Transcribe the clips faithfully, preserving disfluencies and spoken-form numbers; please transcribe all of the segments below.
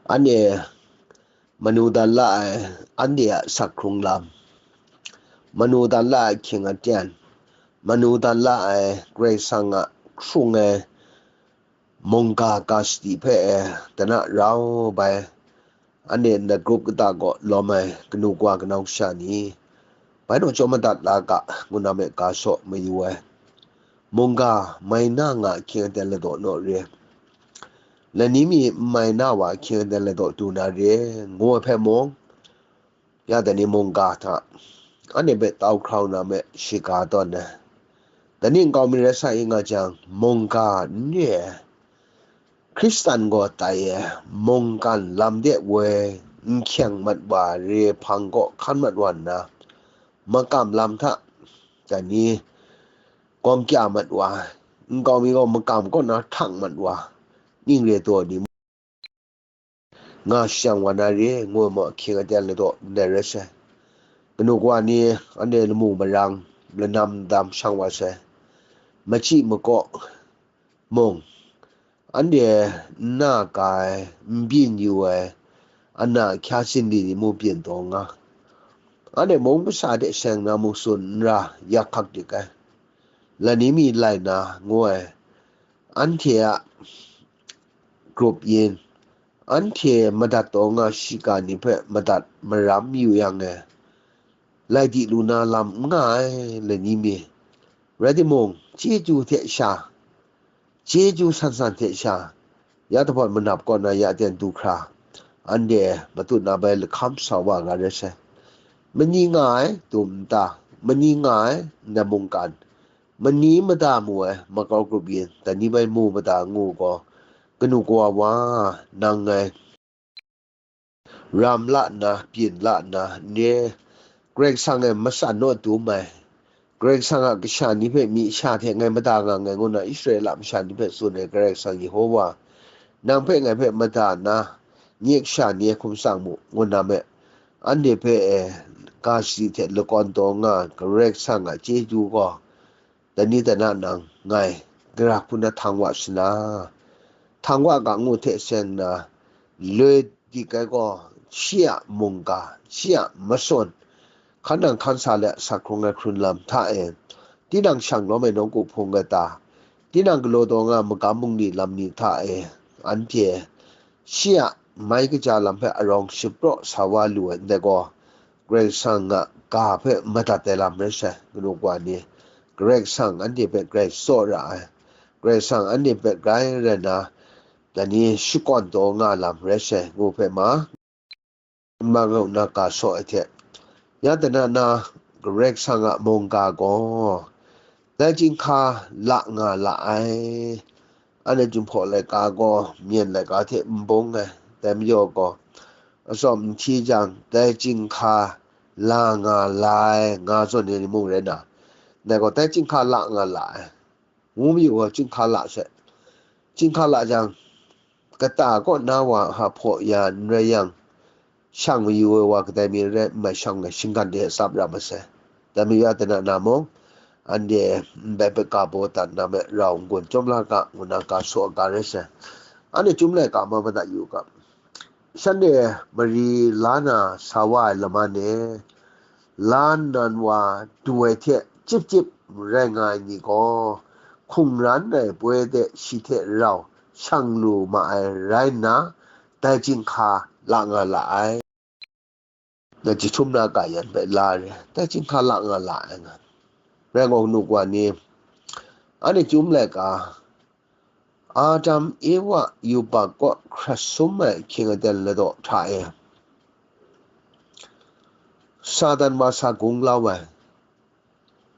Anhte manu dan la ai, anhte a sak hkrung lam, manu dan la ai ahkying aten, manu dan la ai Karai Kasang a hkrung ai mungga ga sadi hpe e, dana rau bai, anhte ndai grup kata kaw lawm ai kanu kawa kanau kasha ni, bai naw chyawm madat la ga, ngu na me ga saw mayu ai. Mungga mai na nga ahkying aten ladaw naw re. Lani mi n mai na wa ahkying aten ladaw du na re, ngu ai hpe mung, ya dai ni mungga hta, anhte hpe tau hkrau na me shiga tawn ai. Dai ni nkau mi rai sa i nga jang, mungga n re ai, Hkristan gaw tai e, mungkan lam de woi, n hkyeng mat wa, re hpang kaw hkan mat wa nna, makam lam hta, dai ni, gawm kya mat wa, nkau mi gaw makam kaw na htak mat wa, ning re taw ni nga shajang wa na re, ngu ai maw, ahkying aten ladaw ndai rai sai. Kanu kawa ni anhte lamu marang, lanam dam shang wa sai. Machyi makaw mung, anhte n na ka ai, n byin yu ai, ana ahkya sinli ni mu byin taw nga. Anhte mung kasa hte seng na mu tsun n ra, yak hkak dik ai. Lani mi lai na, ngu ai, anhte a grup yin, anhte madat taw nga shiga ni hpe madat maram yu yang e, lai di lu na lam n nga ai, lani mi. Rai timung, chyeju hte sha, chyeju san san hte sha, ya dabawn manap kaw na ya ten du hkra, anhte matut na bai lahkam sa wa ga rai sai. Mani nga ai, dum nta, mani nga ai, ndai mungkan, mani mada mu ai, makau grup yin, dai ni bai mu mada ngu gaw, kanu kawa wa, nang ngai ram la nna, byin la nna, n re, Karai Kasang e matsan naw dum ai, Karai Kasang a kasha ni hpe myi sha hte ngai mada nga nngai, ngu na Israela masha ni hpe tsun ai Karai Kasang Yehova, nang hpe ngai hpe mada nna, nye kasha ni e hkum tsang mu, ngu na me, anhte hpe e, ga sadi hte lakawn taw nga ai Karai Kasang a chyeju gaw, dai ni dai na nang ngai gara hku na htang wa sala, htang wa ga ngu hte seng na, loi dik ai gaw, shi a mungga, shi a matsun, hkan nang hkan sa let sak hkrung ai hkrun lam hta e, tinang shang lawm ai nawku hpung kata, tinang galaw taw nga ai magam bungli lam ni hta e, anhte shi a mai kaja lam hpe arawng shapraw sa wa lu ai ndai gaw, Karai Kasang a ga hpe madat ai lam rai sai, kanu kawa ni. Karai Kasang anhte hpe grai tsaw ra ai, Karai Kasang anhte hpe grai rai nna, dai ni shakawn taw nga lam rai sai, ngu hpe ma, n mang u na ga saw ai hte, ya dana na Karai Kasang a mungga gaw, dai chyinghka la nga la ai. Anhte Jinghpaw laika gaw myen laika hte n bung ai, dai majaw gaw, atsawm n hti jang, dai chyinghka la nga la ai, nga zawn ai ni mung rai na, dai gaw, dai chyinghka la nga la ai, ngu mayu gaw, chyinghka la sai. Chyinghka la jang, kata kaw na wa a hpaw ya n rai yang, shang mayu ai wa kadai mi rai n mai shang ai shinggan de tsap ra masai. Dai mayu a dana na mung, anhte ndai hpe ga baw dat na me rau n-gun chyawm la ga, ngu na ga saw ga rai sai. Anhte Chyum laika ma madat yu ga, shanhte mari la na sa wa ai laman e, la nnan wa du ai hte chyip chyip rai nga ai ni gaw, hkungran ai poi de shi hte rau shang lu ma ai rai nna, dai chyinghka la nga la ai. Na jahtum na ga yan hpe la re, dai chyinghka la nga la ai nga. Rai gaw, kanu kawa ni, anhte Chyum laika, Adam Ewa yubak kaw hkrat sum ai ahkying aten ladaw hta e, Satan wa sa gung lau ai,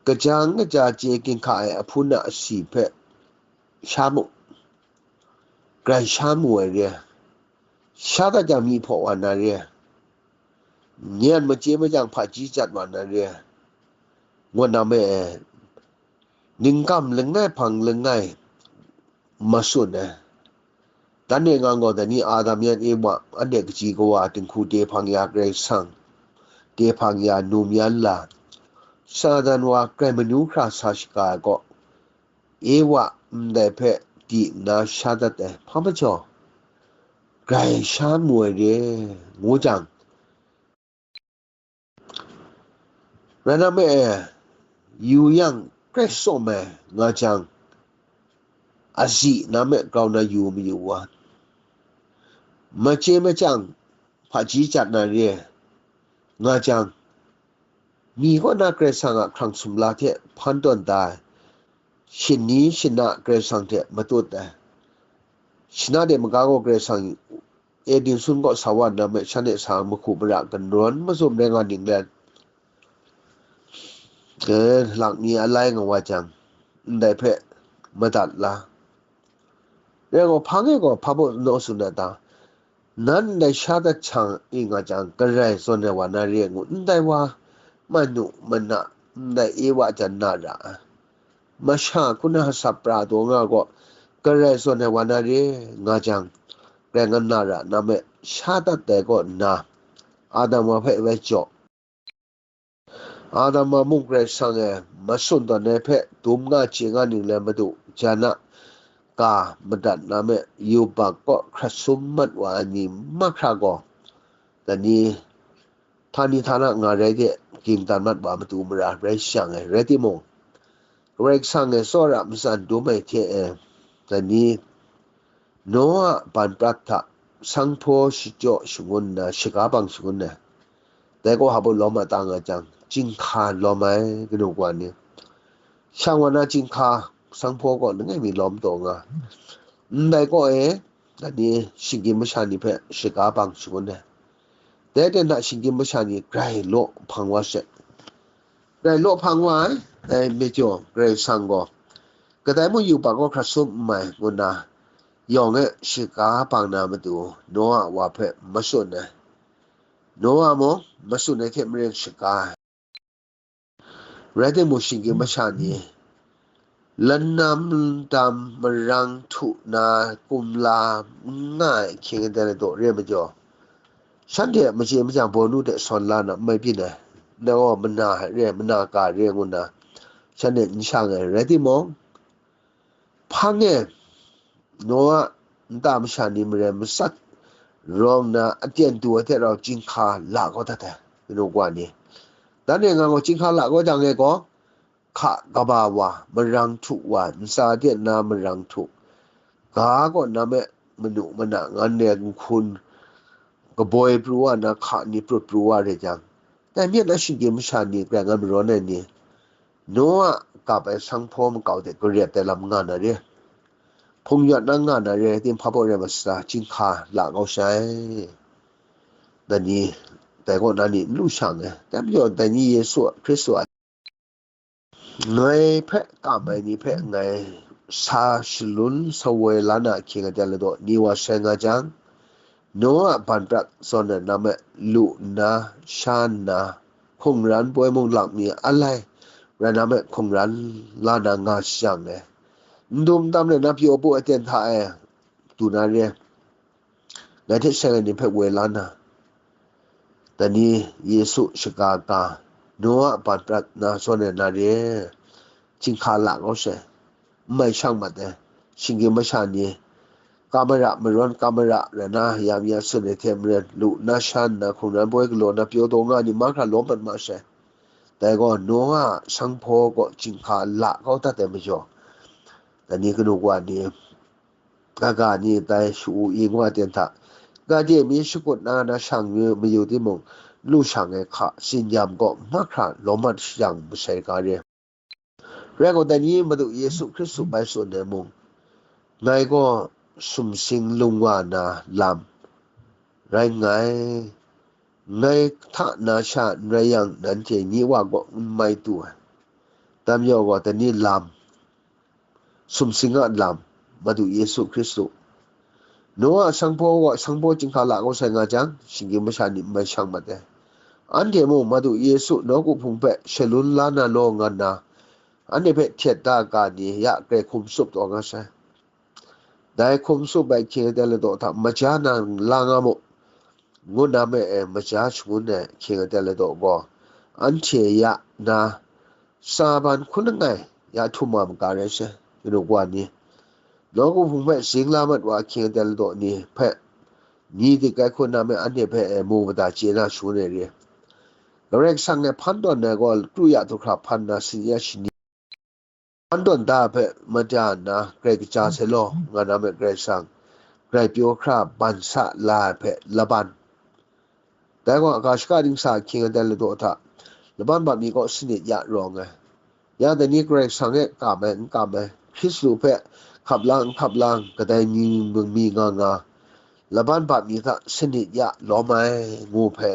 kaja n kaja chye ginhka ai ahpun a asi hpe sha mu, grai sha mu ai re ai, sha dat jang myi hpaw wa na re ai, nyan machye majang hpaji jat wa na re ai, ngut na me ai, ningkam langai hpang langai matsun ai. Dan e ngang gaw, dai ni Adam yan Ewa, anhte kaji kawa dinghku de hpang ya Karai Kasang, de hpang ya num yan la, Satan wa grai manu hkra sa shaga ai gaw, Ewa ndai hpe di nna sha dat ai. Hpa majaw, grai sha mu ai re, ngu jang, rai na me e, yu yang grai tsawm ai nga jang, azi na me grau na yu mayu wa, mace machyang hpaji jat na re nga jang, mi kaw na Karai Kasang a hkrang sumla hte hpan tawn da ai, shani shana Karai Kasang hte matut ai, shana de maga gaw Karai Kasang e dinsun kaw sa wa nna me, shanhte sa mahku mara kanrawn mazum rai nga ning let, e, lak mi alai nga wa jang, ndai hpe madat la. Rai gaw, hpa nge gaw hpa baw naw tsun na ta? Nan ndai sha dat shang i nga jang, garai zawn ai wa na re ngu, ndai wa, manu mana, ndai e wa jan na ra ai. Masha hku na hasa pra taw nga gaw, garai zawn ai wa na re nga jang, rai nga na ra na me, sha dat dai kaw nna, Adam wa hpe bai jaw. Adam wa mung Karai Kasang e matsun tawn ai hpe dum nga chye nga ning le Madu jan a ga madat na me yubak kaw hkrat sum mat wa ai ni mahkra gaw, dai ni htani htana nga rai de, ging dan mat wa matu mara rai shang ai. Rai timung, Karai Kasang e tsawra matsan dum ai hte e, dai ni Noa ban prat hta sanghpaw shachyaw shangun nna, shaga bang shangun ai. Dai gaw hpa baw lawm a ta nga jang, chyinghka lawm ai, kanu kawa ni. Shang wa na chyinghka, sanghpaw gaw langai mi lawm taw nga. Ndai kaw e, dai ni shinggyim masha ni hpe shaga bang shangun ai. Dai ten hta shinggyim masha ni grai law hpang wa sai. Grai law hpang wa ai, dai majaw Karai Kasang gaw, kadai mung yubak kaw hkrat sum n mai, ngu nna, yawng e shaga bang na matu Noa wa hpe matsun ai. Noa mung matsun ai hte maren shaga ai. Rai timung, shinggyim masha ni, lanam dam marang htu na kumla n nga ai ahkying aten ai daw re ai majaw, shanhte a machye machyang bawnu hte sawn la na n mai byin ai, ndai gaw mana re, mana ka re ngu nna, shanhte n shang ai. Rai timung, hpang e Noa nta masha ni maren matsat rawng nna, aten du ai hte rau chyinghka la kau dat ai, kanu kawa ni. Dan e nga gaw, chyinghka la kau jang e gaw, hka kaba wa, marang htu wa, ntsa de nna marang htu, ga kaw na me manu mana ngan re nhkun kaboi pru wa na hka ni prut pru wa re jang, dai myen na shinggyim masha ni, grai ngan marawn ai ni, Noa kap ai sanghpaw makau de garep ai lam nga na re, hpung yawt na nga na re, tinghpa baw rai masa, chyinghka la kau sai. Dai ni, dai kaw na ni n lu shang ai. Dai majaw, dai ni Yesu Hkristu a ngai hpe kam ai ni hpe ngai sa shalun sa woi la na ahkying aten ladaw ni wa sai nga jang, Noa ban prat zawn ai lam e lu nna, sha nna, hkungran poi mung lak mi alai rai na me, hkungran la na nga shang e. N dum tam rai na, pyaw pu aten hta e du na re, ngai hte seng ai ni hpe woi la na, dai ni Yesu shaga ga, Noa ban prat na zawn ai na re, chyinghka la kau sai, n mai shang mat ai, shinggyim masha ni, kamara marawn kamara rai na, ya mi ya tsun ai hte maren, lu nna, sha nna, hkungran poi galaw na, pyaw daw nga ni mahkra lawm mat ma sai. Dai gaw, Noa a sanghpaw kaw chyinghka la kau dat ai majaw, dai ni kanu kawa ni, kaga ni dai sha-u i ngu ai ten hta, gade mi shakut na na shang mayu timung, lu shang ai hka, tsinyam kaw mahkra lawm mat shang masai ga re. Rai gaw, dai ni Madu Yesu Hkristu bai tsun ai mung, ngai gaw sumsing lung wa na lam rai nngai, ngai hta na sha n rai yang, nanhte nye Wa kaw n mai du ai. Dai majaw gaw, dai ni lam, sumsing a lam, Madu Yesu Hkristu. Noa a sanghpaw gaw, sanghpaw chyinghka la kau sai nga jang, shinggyim masha ni n mai shang mat ai. Anhte mung Madu Yesu nawku hpung hpe shalun la na law nga nna, anhte hpe htet da ga ni ya grai hkum tsup taw nga sai. Dai hkum tsup ai ahkying aten ladaw hta maja na la nga mu, ngu na me e, maja shangun ai ahkying aten ladaw gaw, anhte ya na, tsa ban hkun langai ya htum wa maga rai sai, kanu kawa ni. Nawku hpung hpe zing la mat wa ahkying aten ladaw ni hpe ni dik ai hku na me, anhte hpe e mu mada chye na shangun ai re. Karai Kasang e hpan tawn ai gaw, kru ya du hkra hpan na, sin ya shani, hpan tawn da hpe mada nna, grai kaja sai law, nga na me Karai Kasang, grai pyaw hkra ban sa la ai hpe laban. Dai gaw, ga shaka dingsa ahkying aten ladaw hta, laban bat mi kaw sanit ya rawng ai. Ya dai ni Karai Kasang e kam ai, n kam ai, Hkristu hpe hkap lang, n hkap lang, kadai ni mi nga nga, laban bat mi hta sanit ya lawm ai, ngu hpe,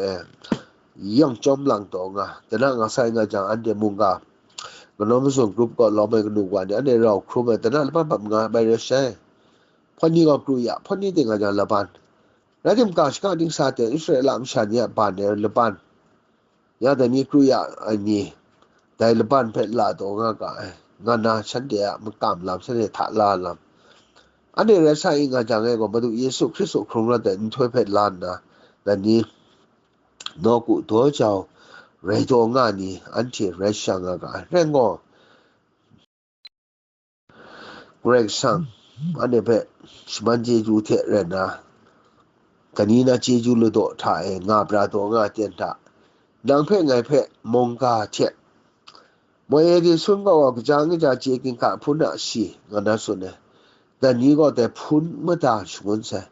yawng chyawm lang taw nga, dana nga sai nga jang, anhte mungga, kanawn mazun grup kaw lawm ai kanu wa ni, anhte rau hkrum ai, dana laban bat nga bai rai sai. Hpawt ni gaw kru ya, hpawt ni ting nga jang laban. Rai timung, ga shaka dingsa hte Israela masha ni a ban ai laban, ya dai ni kru ya ai ni, dai laban hpe la taw nga ga ai, nga na shanhte a makam lam, shanhte hta la lam. Anhte rai sa i nga jang e gaw, Madu Yesu Hkristu hkrung rawt ai nhtoi hpe la nna, dai ni, nawku daw jau rai taw nga ni, anhte rai sha nga ga ai. Rai ngaw, Karai Kasang, anhte hpe shaman chyeju hte rai nna, kani na chyeju ladaw hta e nga bra taw nga ten hta, nang hpe ngai hpe mungga hte, moi e di sun gaw gaja n kaja chye ginhka hpun a si, nga na tsun ai. Dai ni gaw dai hpun mada shangun sai.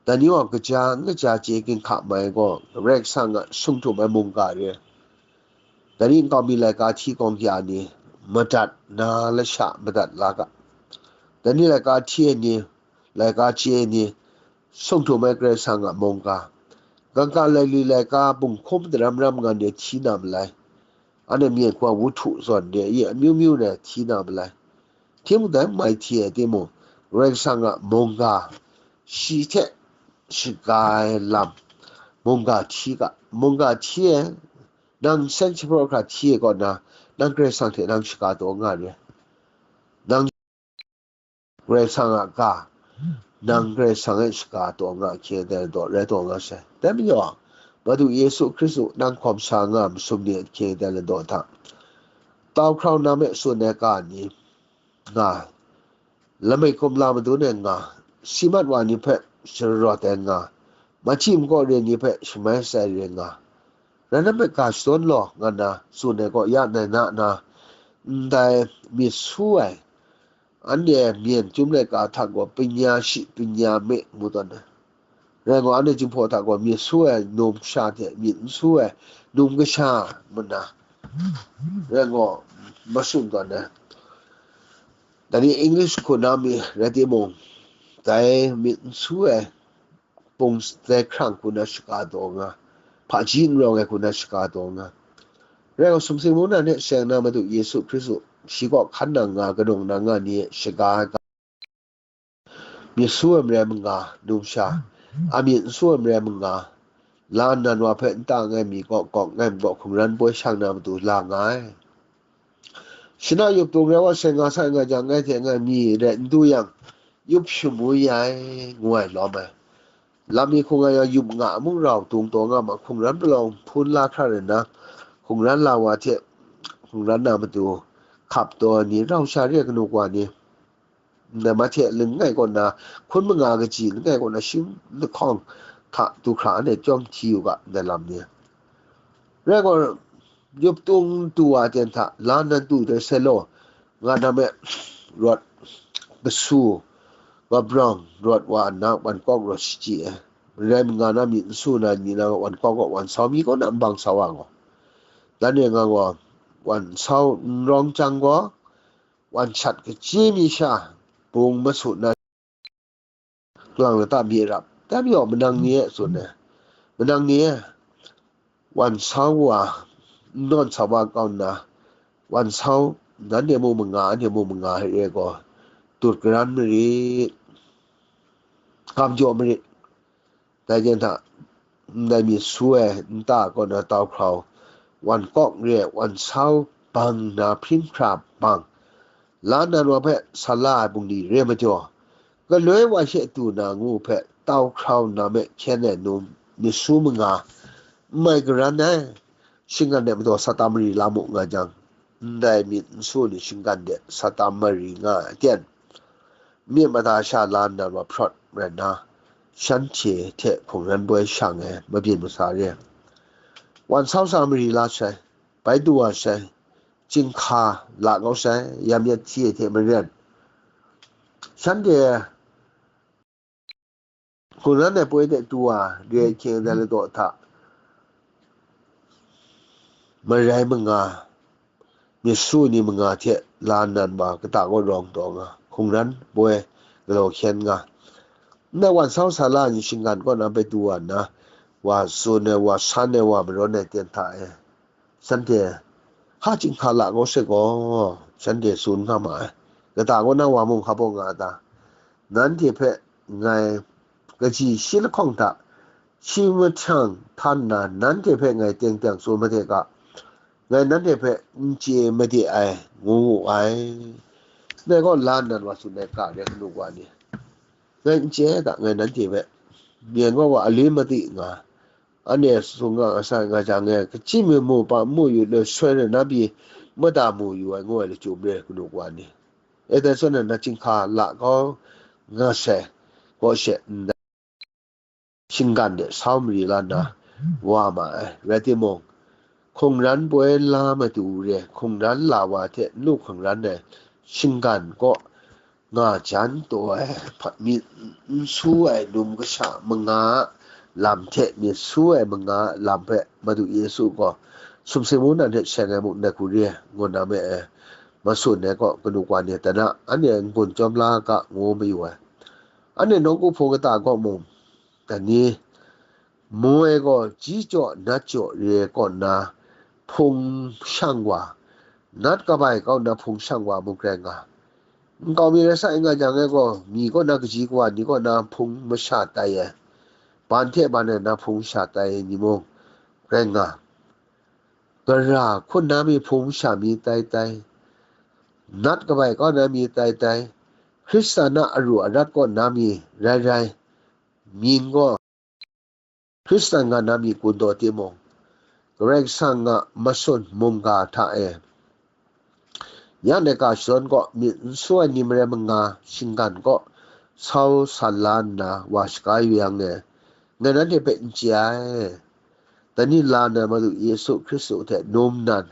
Dai ni gaw gaja n kaja chye ginhka mai gaw, Karai Kasang a sung htum ai mungga re. Dai ni nkau mi laika hti gawng ya ni, madat na lasha madat la ga. Dai ni laika hti ai ni, laika chye ai ni, sung htum ai Karai Kasang a mungga. Kangka laili laika bunghkum daram ram nga ni hti na malai. Anhte myen hku a wuhtu zawn de, ye amyu myu na hti na malai. Hti mung dai mai hti ai timung, Karai Kasang a mungga, shi hte shaga ai lam, mungga hti ga, mungga hti e, nang seng shapraw hkra hti e kaw na, nang Karai Kasang hte nang shaga taw nga re. Nang Karai Kasang a ga, nang Karai Kasang e shaga taw nga hkye dai daw rai taw nga sai. Dai majaw, Madu Yesu Hkristu nang hkawm sa nga masum ni hkye dai ladaw hta, tau hkrau nam e tsun ai ga ni nga, lamai kumla madun e nga, si mat wa ni hpe shararawt ai nga, machyi makaw re ni hpe shamai sai re nga, rai na hpe ga shadawn law, nga na tsun ai gaw, ya nai na na, ndai myit su ai, anhte myen chyum laika hta gaw, panya shi, panya me, ngu tawn ai. Rai gaw, anhte Jinghpaw hta gaw, myit su ai num kasha hte myit n su ai num kasha mana, rai gaw, masun tawn ai. Dai ni English hku na mi rai timung, dai myit n su ai pung dai hkrang hku na shaga taw nga, hpaji n rawng ai hku na shaga taw nga. Rai gaw, sumsing mung na hte seng na Madu Yesu Hkristu, shi kaw hkan nang nga, kanung nang nga ni e shaga ai ga, myit su ai marai manga, numsha, a myit n su ai marai manga, la nnan wa hpe nta ngai mi kaw, kawk ngai mi kaw, hkungran poi shang na matu la nga ai. Shana yup tung rai wa, seng nga sai nga jang, ngai hte ngai mi rai n du yang, yup shamu ya ai, ngu ai lawm ai. Lam mi hkung ai yang, yup nga mung rau tung taw nga ma, hkungran palawng hpun la hkra rai nna, hkungran la wa hte hkungran na matu hkap taw ai ni, rau sha re ai kanu wa ni, ndai mahte langai kaw na, hkun manga kaji langai kaw na, shim lahkawng hta du hkra anhte chyawm hti u ga, ndai lam ni. Rai gaw, yup tung tu wa ten hta, la nan tu dai sai law, nga na me, rawt kasu, wa brawng, rawt wa nna, wan kawk rawt shachyi ai. Rai manga na myit n su na ni na wan kawk wan sau mi kaw na n bang sau a gaw, dan e nga gaw, wan sau n rawng chyang gaw, wan shat kachye mi sha, bung masu na, lang lata mi rap, dai majaw manang ni e tsun ai. Manang ni e, wan sau wa, n nawn sau wa kau nna, wan sau, nanhte mung manga, anhte mung manga re gaw, tut karan marit, gam jaw marit. Dai jen hta, ndai myit su ai nta kaw na tau hkrau, wan kawk re ai, wan sau bang na hpring hkra bang, la nan wa hpe sa la ai bungli re majaw, galoi wa she du na ngu hpe tau hkrau na me hkyen ai num myit su manga, n mai karan ai, shinggan de madaw sa tam mari la mu nga jang, ndai myit n su ni shinggan de sa tam mari nga ai ten, myit mada sha la nnan wa hprawt rai nna, shanhte hte hkungran boi shang ai mabyin masa re. Wan sau sa mari la sai, bai du wa sai, chyinghka la kau sai, yam yat hti ai hte maren, shanhte hkungran ai poi de tu wa re ai hkying dai ladaw hta, marai manga, myit su ni manga hte la nnan wa kata kaw rawng taw nga, hkungran boi galaw hkyen nga. Ndai wan sau sa la ni shinggan kaw na bai du wa nna, wa tsun ai, wa san ai, wa marawn ai ten hta e, shanhte hka chyinghka la kau sai gaw, shanhte tsun nga ma ai. Kata kaw na wa mung hka baw nga a ta? Nanhte hpe ngai kaji shi lahkawng hta shi mahtang htan nna, nanhte hpe ngai teng teng tsun made ga, ngai nanhte hpe n chye made ai, ngu wu ai. Ndai gaw la nnan wa tsun ai ga re, kanu wa ni, ngai n chye ai ga, ngai nanhte hpe myen wa wa ali madi nga, anhte sung nga, nga sa nga jang e, kaji mi mu pa mu yu le soi re na pyi, mada mu yu ai, ngu ai lachyum re, kanu wa ni. E dai zawn na, na chyinghka la kau nga sai, kaw she ndai shinggan de sau mari la nna wa ma ai. Rai timung, hkungran boi la matu re, hkungran la wa hte n lu hkungran ai shinggan kaw nga jan taw ai, hpa-, myit n su ai num kasha manga lam hte myit su ai manga lam hpe Madu Yesu gaw sumsing mungdan hte seng ai muk ndai hku re, ngu na me ai. Matsun ai kaw, kanu wa ni, dana anhte n-gun chyawm la ga, ngu mayu ai. Anhte nawku hpung kata kaw mung, dai ni, mu ai gaw ji jaw nat jaw re ai kaw nna hpung shang wa, nat kabai kaw nna hpung shang wa mung rai nga. Nkau mi rai sa i nga jang e gaw, mi kaw na kaji kawa ni kaw na hpung masha tai ai, ban hte ban e na hpung sha tai ai ni mung rai nga. Gara hkun na mi hpung masha mi tai tai, nat kabai kaw na mi tai tai, Hkristan a aru arat kaw na mi rai rai, mying gaw Hkristan nga na mi kun taw timung, Karai Kasang a matsun mungga hta e, ya nai ga shadawn kaw myit n su ai ni marai manga shinggan kaw sau san la nna wa shaga yu yang e, ngai nanhte hpe n chye ai. Dai ni la nnan Madu Yesu Hkristu hte num nnan,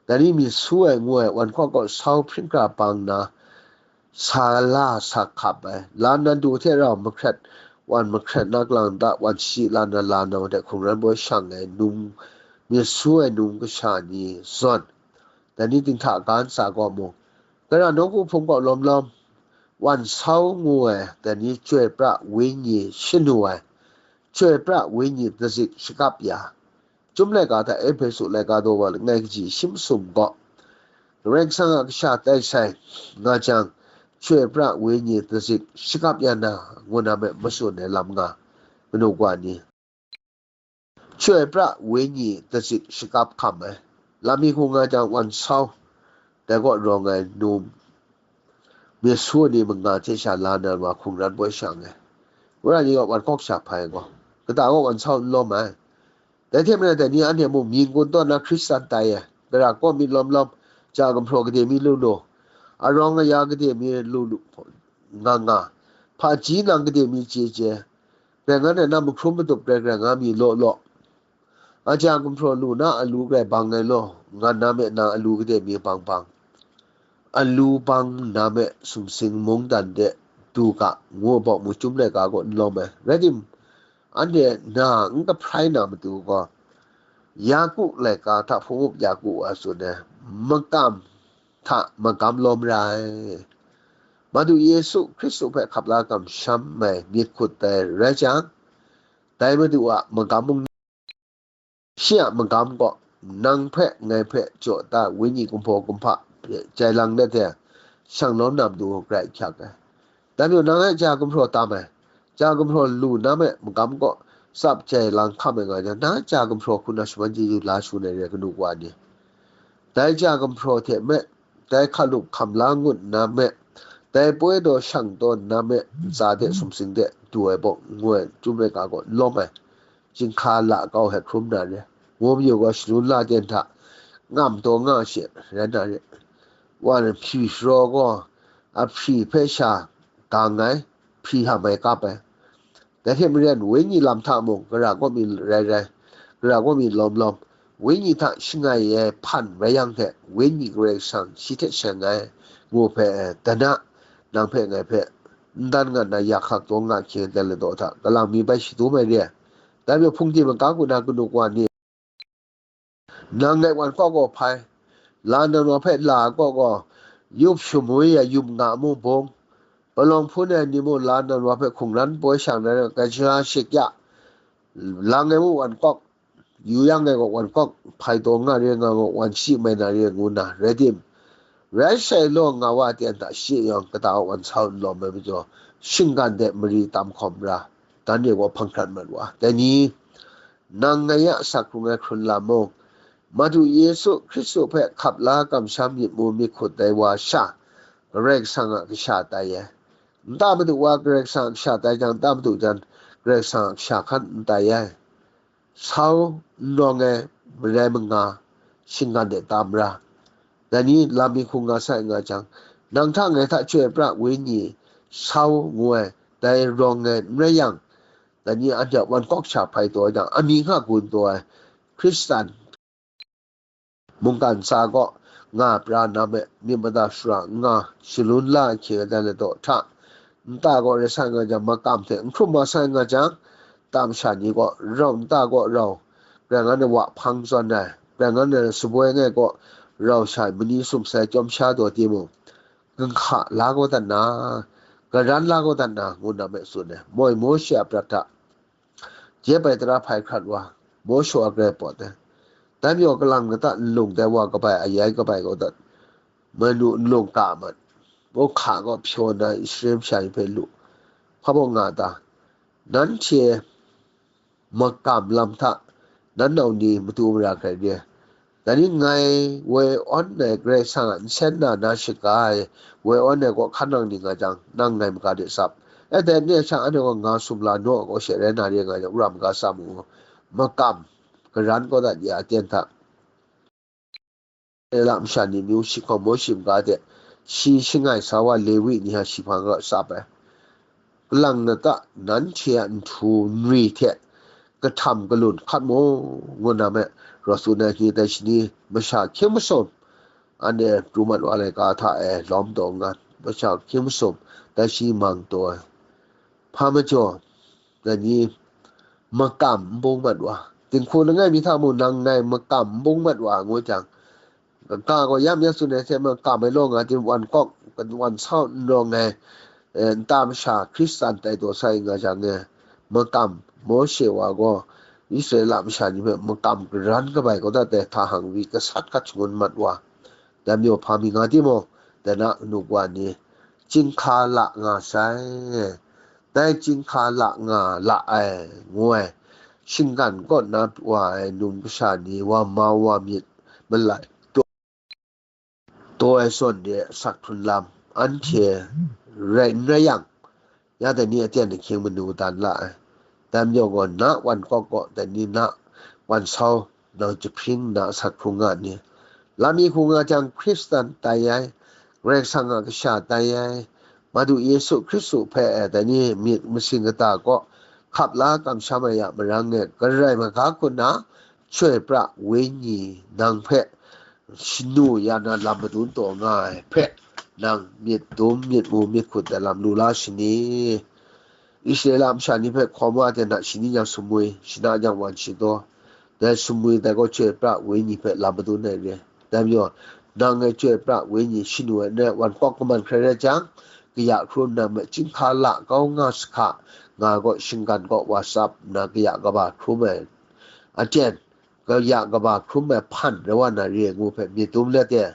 dai ni myit su ai ngu ai wan hkaw kaw sau hpring hkra bang nna, sa la sa hkap ai, la nnan du hte rau mahkret, wan mahkret na kalang da, wan shi la nnan la nnan hte hkungran boi shang ai num, myit su ai num kasha ni zawn, dai ni dinghta ga ntsa kaw mung, gara nawku hpung kaw lawm lawm, wan sau ngu ai, dai ni chyoi pra wenyi shanu ai, chyoi pra wenyi dazik shakap ya, Chyum laika hta Ehpesu laika daw wa langai kaji shi masum gaw, Karai Kasang a kasha tai sai nga jang, chyoi pra wenyi dazik shakap ya na, ngu na me matsun ai lam nga, kanu wa ni. Chyoi pra wenyi dazik shakap hkam ai. Lam mi hku nga jang wan sau, dai kaw rawng ai num, myit su ni manga hte sha la na wa hkungran boi shang ai. Wora ni gaw wan hkawk sha hpai ai gaw, kata gaw wan sau n lawm ai. Dai hte maren dai ni anhte mung mying kun taw na Hkristan tai ai, gara kaw myit lawm lawm, ja gumhpraw gade mi lu lu, arawng aya gade mi lu lu nga nga, hpaji nang gade mi chye chye, grai ngan ai na mahkrum madup grai grai nga mi law law, a ja gumhpraw lu na alu grai bang ai law, ngan na me na alu gade mi bang bang, alu bang na me sumsing mungdan de du ga, ngu bawk mu Chyum laika gaw n lawm ai. Rai tim, anhte na n kahprai na matu gaw, Yaku laika hta hpung up Yaku a tsun ai, makam hta magam lawm ra ai. Madu Yesu Hkristu hpe hkap la kamsham ai myit hkut dai rai jang, dai Madu a magam mung, shi a magam gaw nang hpe ngai hpe jaw ta wenyi kumhpaw kumhpa jai lang let e, shang lawm na matu grai hkyak ai. Dai majaw nang e ja gumhpraw tam ai, ja gumhpraw lu na me magam gaw tsap jai lang hkam ai nga jang, nang e ja gumhpraw hku na shaman chyeju la shangun ai re, kanu wa ni. Dai ja gumhpraw hte me, dai hkalup hkam la ngut na me, dai poi daw shang tawn na me, ntsa de sumsing de du ai bawk ngu ai Chyum laika gaw n lawm ai. Chyinghka la kau hkrum na re, ngu mayu gaw shangun la ten hta ngam taw nga she rai na re. Wa nan hpyi sharaw gaw, ahpri hpe sha gang ai, hpri ham ai kap ai. Dai hte maren, wenyi lam hta mung, gara kaw mi rai rai, gara kaw mi lawm lawm, wenyi hta shangai ai hpan rai yang hte, wenyi Karai Kasang shi hte seng ai, ngu hpe, dana, nang hpe ngai hpe, n dan nga nna, ya hkak taw nga hkying aten ladaw hta, kalang mi bai shadum ai re ai. Dai majaw, hpungdim maga kaw na kanu kawa ni, nang ngai wan kaw gaw hpai, la nan wa hpe la kaw gaw, yup shamwi ai yum nga mu bung, palawng hpun ai ni mung la nan wa hpe hkungran poi shang na rai, kaja shakya, lang ai mung wan kawk, yu yang ai gaw wan kawk, hpai taw nga re nga gaw, wan shi mai na re ngu na, rai tim, rai sai law nga wa ten hta shi yawng kata wan sau n lawm ai majaw, shinggan de mari tam hkawm ra, dan re gaw hpang hkrat mat wa. Dai ni, nang ngai a asak hkrung ai hkrun lam mung, Madu Yesu Hkristu hpe hkap la kamsham myit mu myit hkut dai wa sha, Karai Kasang a kasha tai ai. Nta madu wa Karai Kasang a kasha tai jang, nta madu jan Karai Kasang a kasha hkan n tai ai. Sau n rawng ai marai manga, shinggan de tam ra. Dai ni, lam mi hkung nga sai nga jang, nang hta ngai hta Chyoi pra Wenyi sau ngu ai, dai rawng ai n rai yang, dai ni, anhte a wan kawk sha hpai taw ai jang, amying hka gun taw ai Hkristan mungkan tsa kaw nga pra na me, myit mada shara n nga, shalun la ai hkying aten ladaw hta, nta kaw rai sa nga jang, makam hte n hkrum wa sa nga jang, ta masha ni kaw rau, nta kaw rau, Karai Kasang a wa hpang zawn ai, Karai Kasang a saboi ngai kaw rau sha ai mani sum sai chyawm sha taw timung, ginhka la kau dat na, garan la kau dat na, ngu na me tsun ai. Moi Mawshe a prat hta, jep ai tara hpai hkrat wa, Mawshe a grai pawt ai. Dai majaw, kalang kata nlung dai wa kabai, ayai kabai kau dat, manu nlung ka mat, mawhka kaw hpyaw na Israel masha ni hpe lu, hpa baw nga ta? Nanhte makam lam hta nan nau ni matu mara hkrai re. Dai ni, ngai woi awn ai Karai Kasang a nsen na na shaga ai, woi awn ai kaw hkan nang ni nga jang, nang ngai maga de tsap. E dai ni a sha, anhte gaw nga sumla naw ai kaw she rai na re nga jang, wora maga tsap mu. Makam garan kau dat ya aten hta, Israela masha ni myu shi hkawm Mawshe maga de, shi shangai sa wa Lewi ni a shi hpang kaw tsap ai. Kalang nata, nanhte a nhtu nri hte kahtam kalun hkat mu, ngu na me, rawt tsun ai ni dai shani masha hkying masum, anhte pru mat wa laika hta e lawm taw nga, masha hkying masum dai shani mang taw ai. Hpa majaw, dai ni, makam n bung mat wa, dinghku langai mi hta mung nang ngai makam n bung mat wa, ngu jang, ga gaw yam ya tsun ai hte makam ai law nga tim, wan kawk, wan sau n rawng ai, eh, nta masha Hkristan tai taw sai nga jang e, makam, Mawshe wa gaw Israela masha ni hpe makam garan kabai kau dat ai hta hang wi gasat gat shangun mat wa. Dai majaw, hpa mi nga timung, dai na kanu kawa ni, chyinghka la nga sai, dai chyinghka la nga la ai, ngu ai, shinggan kaw na wa ai num kasha ni, wa mau wa myit malai taw, taw ai zawn de asak hkrun lam, anhte rai n rai yang, ya dai ni aten ahkying manu dan la ai. Dai majaw gaw, na wan kawk gaw, dai ni na wan sau, nang jahpring na asak hkrung nga ni, lam mi hkung nga jang Hkristan tai ai, Karai Kasang a kasha tai ai, Madu Yesu Hkristu hpe, eh, dai ni myit masin kata kaw hkap la kamsham ai a marang e, Karai maga hku na Chyoi pra Wenyi nang hpe shanu ya na lam madun taw nga ai hpe, nang myit dum myit mu myit hkut ai lam lu la shani? Israela masha ni hpe hkawm wa ai hte na shani jang sumwi, shana jang wan shadaw, dai sumwi dai gaw Chyoi pra Wenyi hpe lam madun ai re. Dai majaw, nang ngai Chyoi pra Wenyi shanu ai n rai, wan kawk kaman hkrai rai jang, kaya hkrum nang me chyinghka la kau nga sahka, nga gaw shinggan kaw wa tsap nna kaya kaba hkrum ai, aten, kaya kaba hkrum ai hpan rai wa na re ai ngu hpe myit dum let e.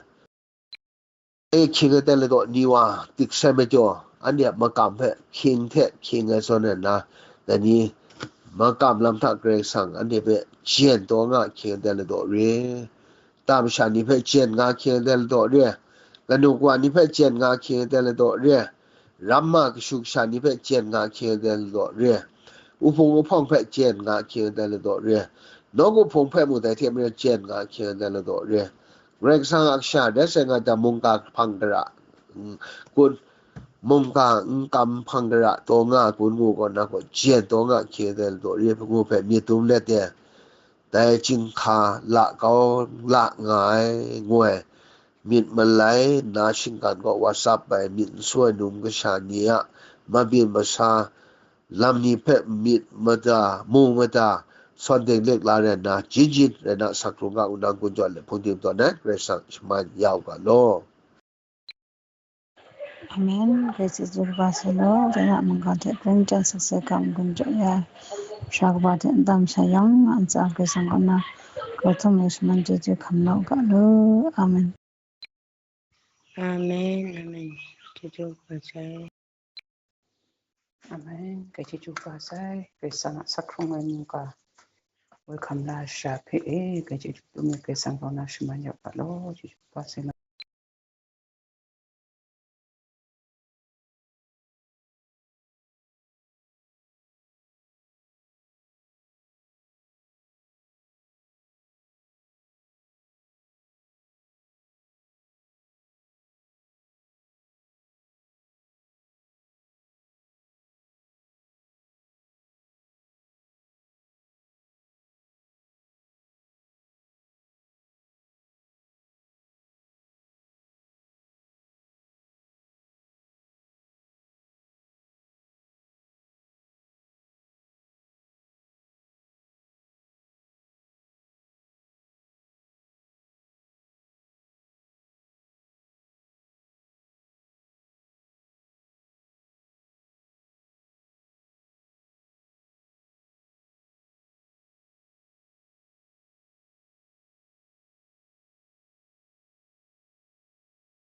E hkying aten ladaw ni wa, dik sai majaw, anhte a makam hpe hkying hte hkying ai zawn ai nna, dai ni, makam lam hta Karai Kasang anhte hpe jen taw nga hkying aten ladaw re, ta masha ni hpe jen nga hkying aten ladaw re, kanu kawa ni hpe jen nga hkying aten ladaw re, ramma kashu kasha ni hpe jen nga hkying aten ladaw re, uhpung uhpawng hpe jen nga hkying aten ladaw re, nawku hpung hpe mung dai hte maren jen nga hkying aten ladaw re. Karai Kasang a kasha rai sai nga jang, mungga hpang gara, mm, kun, mungga n kam hpang gara taw nga ai gun ngu kaw na gaw, jeng taw nga hkye ai daw re ai hpung ngu hpe myit dum let e, dai chyinghka la kau la nga ai, ngu ai, myit malai na shinggan kaw WhatsApp ai myit n su ai num kasha ni a mabyin masa lam ni hpe myit mada, mu mada, sawn deng lek la rai nna, jin jin rai na, sak hkrung ga wunang gun jaw let hpung tim tawn ai Karai Kasang shaman ya u ga law. Amen. Rai chyeju kaba sai law, rai na mungga hte hpring chyang sakse ga n-gun jaw ya ai, sha kaba hte n tam sha yang, a ntsa Karai Kasang kaw na, hkrai htum e shaman chyeju hkam nau ga law. Amen. Amen, amen. Chyeju kaba sai. Amen. Rai chyeju kaba sai. Karai Kasang a sak hkrung ai mungga woi hkam la sha hpe e, rai chyeju dum e, Karai Kasang kaw na shaman ya ga law. Chyeju kaba sai.